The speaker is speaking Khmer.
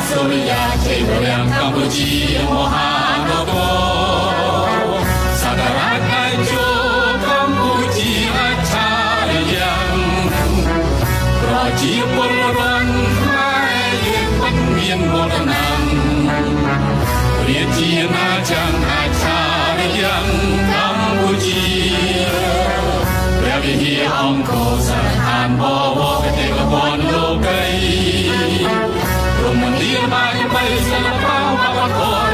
សូរិយាជ័យវរៈកម្ពុជាមហានគរសក្ការៈតេជោកម្ពុជាអច្ឆរិយៈប្រជាពលរដ្ឋខ្មែរយើងមិនមានមរណៈរាជាណាចក្រអច្ឆរិយៈកម្ពុជាព្រះវិហារអង្គរស្ថានបវរបេតិកភណ្ឌលោកីរមណីយបាយបីសិល្បៈវប្បធម៌